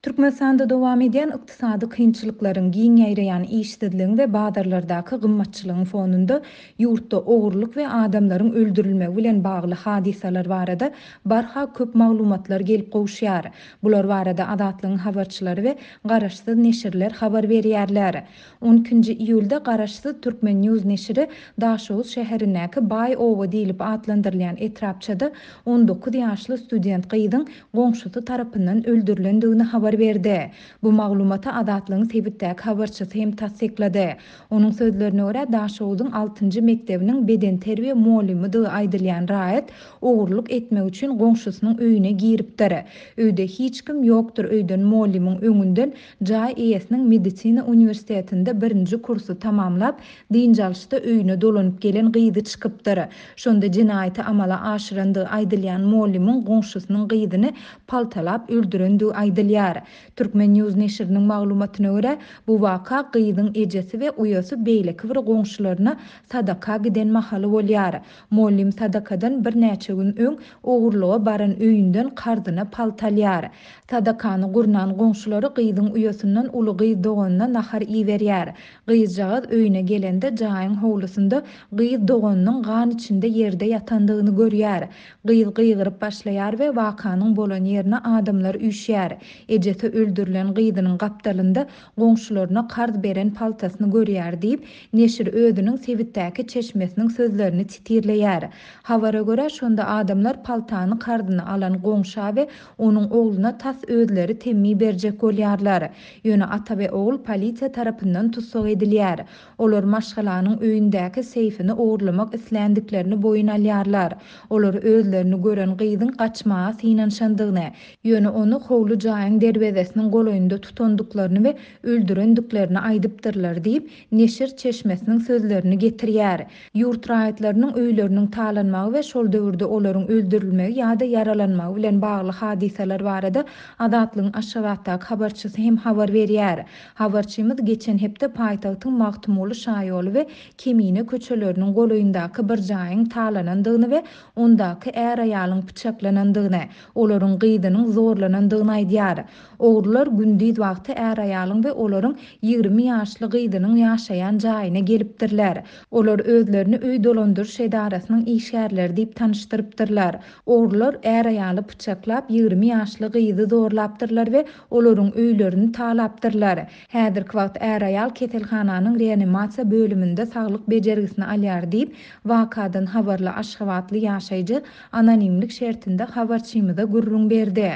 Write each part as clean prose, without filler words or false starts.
Türkmenistanda dowam edýän ykdysady kynçylyklaryň, giň ýaýraýan işsizligiň we bazarlardaky gymmatçylygyň fonunda ýurtda ogurlyk we adamlaryň öldürilmegi bilen bagly hadysalar barada barha köp maglumatlar gelip gowuşýar. Bular barada Azatlygyň habarçylary we garaşsyz neşirler habar berýärler. On ikinji iýulda garaşsyz Turkmen. News neşiri Daşoguz şäherindäki Baý oba diýlip atlandyrylýan etrapçada 19 ýaşly student gyzyň goňşusy tarapyndan öldürilendigini habar berdi. Bu maglumaty Azatlygyň sebitdäki habarçysy hem tassyklady. Onuň sözlerine görä, Daşoguzyň altynjy mekdebiniň bedenterbiýe mugallymydygy aýdylýan raýat ogurlyk etmek üçin goňşusynyň öýüne giripdir. Öýde hiç kim ýokdur öýden mugallymyň öňünden Jaý eýesiniň medisina uniwersitetinde birinji kursy tamamlap, dynç alyşda öýüne dolanyp gelen gyzy çykypdyr. Şonda jenaýaty amala aşyrandygy aýdylýan mugallymyň goňşusynyň gyzyny paltalap öldürendigi aýdylýar. Turkmen. News neşiriniň maglumatyna görä, bu waka gyzyň ejesi we uýasy beýleki bir goňşularyna sadaka giden mahaly bolýar. Mugallym sadakadan birnäçe gün öň ogurlyga baran öýünden karzyna palta alýar. Sadakany gurnan goňşulary gyzyň uýasyndan uly gyz doganyna nahar iberýär. Gyzjagaz öýüne gelende jaýyň howlusynda gyz doganynyň gan içinde ýerde ýatandygyny görýär. Gyz gygyryp başlaýar we wakanyň bolan ýerine adamlar üýşýär. Ejesi öldürilen gyzynyň gapdalynda goňşularyna karz beren paltasyny görýär diýip, neşir özüniň sebitdäki çeşmesiniň sözlerini sitirleýär. Habara görä, şonda adamlar paltany karzyna alan goňşa we onuň ogluna tas özleri temmi berjek bolýarlar. Ýöne ata we ogul polisiýa tarapyndan tussag edilýär. Olar maşgalanyň öýündäki seýfini ogurlamak isländiklerini boýun alýarlar. Olar özlerini gören gyzyň gaçmaga synanyşandygyny, ýöne ony howly jaýyň derwezesiniň golaýynda tutandyklaryny we öldürendiklerini aýdypdyrlar diýip, neşir çeşmesiniň sözlerini getirýär. Ýurt raýatlarynyň öýleriniň talanmagy we şol döwürde olaryň öldürilmegi ýa-da ýaralanmagy bilen bagly hadysalar barada Azatlygyň Aşgabatdaky habarçysy hem habar berýär. Habarçymyz geçen hepde paýtagtyň Magtymguly şaýoly we Kemine köçeleriniň golaýyndaky bir jaýyň talanandygyny we ondaky är-aýalyň pyçaklanandygyny, olaryň gyzynyň zorlanandygyny aýdýar. Ogrular gündiz wagty är-aýalyň we olaryň 20 ýaşly gyzynyň ýaşaýan jaýyna gelipdirler. Olar özlerini öý dolandyryş edarasynyň işgärleri diýip tanyşdyrypdyrlar. Ogrular är-aýaly pyçaklap, 20 ýaşly gyzy zorlapdyrlar we olaryň öýlerini talapdyrlar. Häzirki wagt är-aýal keselhananyň reanimasiýa bölüminde saglyk bejergisini alýar diýip, wakadan habarly aşgabatly ýaşaýjy anonimlik şertinde habarçymyza gürrüň berdi.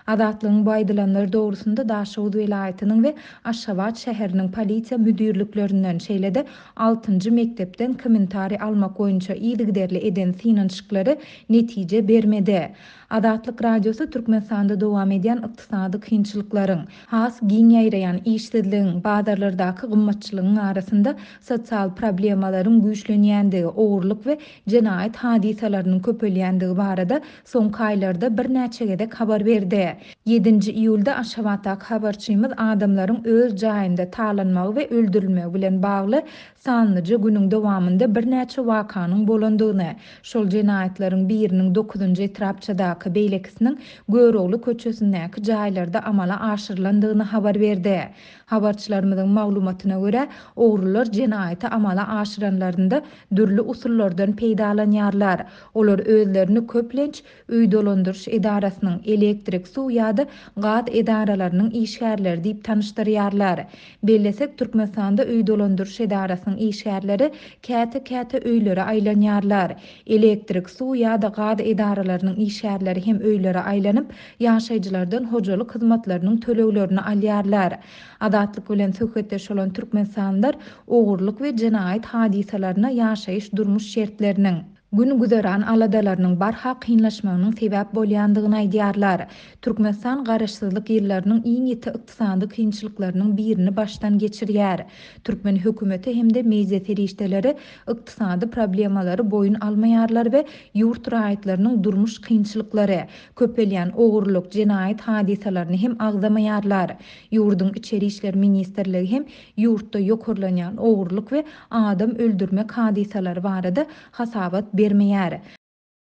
Azatlygyň bu aýdylanlar dogrusynda Daşoguz welaýatynyň we Aşgabat şäheriniň polisiýa müdirliklerinden, şeýle-de altynjy mekdepden kommentariý almak boýunça yzygiderli eden synanyşyklary netije bermedi. Azatlyk Radiosy Türkmenistanda dowam edýän ykdysady kynçylyklaryň, has giň ýaýraýan işsizligiň, bazarlardaky gymmatçylygyň arasynda sosial problemalaryň güýçlenýändigi, ogurlyk we jenaýat hadysalarynyň köpelýändigi barada soňky aýlarda birnäçe gezek habar berdi. Ýedinji iýulda Aşgabatdaky habarçymyz adamlaryň öz jaýynda talanmagy we öldürilmegi bilen bagly sanlyja günüň dowamynda birnäçe wakanyň bolandygyny, şol jenaýatlaryň biriniň dokuzynjy etrapçadaky, beýlekisiniň Görogly köçesindäki jaýlarda amala aşyrylandygyny habar berdi. Habarçylarymyzyň maglumatyna görä, ogrular jenaýaty amala aşyranlarynda dürli usullardan peýdalanýarlar. Olar özlerini köplenç öý dolandyryş edarasynyň, elektrik, suw ýa-da gaz edaralarynyň işgärleri diýip tanyşdyrýarlar. Bellesek, Türkmenistanda öý dolandyryş edarasynyň işgärleri käte-käte öýlere aýlanýarlar. Elektrik, suw ýa-da gaz edaralarynyň işgärleri hem öýlere aýlanyp, ýaşaýjylardan hojalyk hyzmatlarynyň töleglerini alýarlar. Azatlyk bilen söhbetdeş bolan türkmenistanlylar ogurlyk we jenaýat hadysalaryna ýaşaýyş-durmuş şertleriniň, gün-güzeran aladalarynyň barha kynlaşmagynyň sebäp bolýandygyny aýdýarlar. Türkmenistan garaşsyzlyk ýyllarynyň iň ýiti ykdysady kynçylyklarynyň birini başdan geçirýär. Türkmen hökümeti hem-de media serişdeleri ykdysady problemalary boýun almaýarlar we ýurt raýatlarynyň durmuş kynçylyklary, köpelýän ogurlyk, jenaýat hadysalaryny hem agzamaýarlar. Ýurduň Içeri işler ministrligi hem ýurtda ýokarlanýan ogurlyk we adam öldürmek hadysalary barada hasabat bermeýär.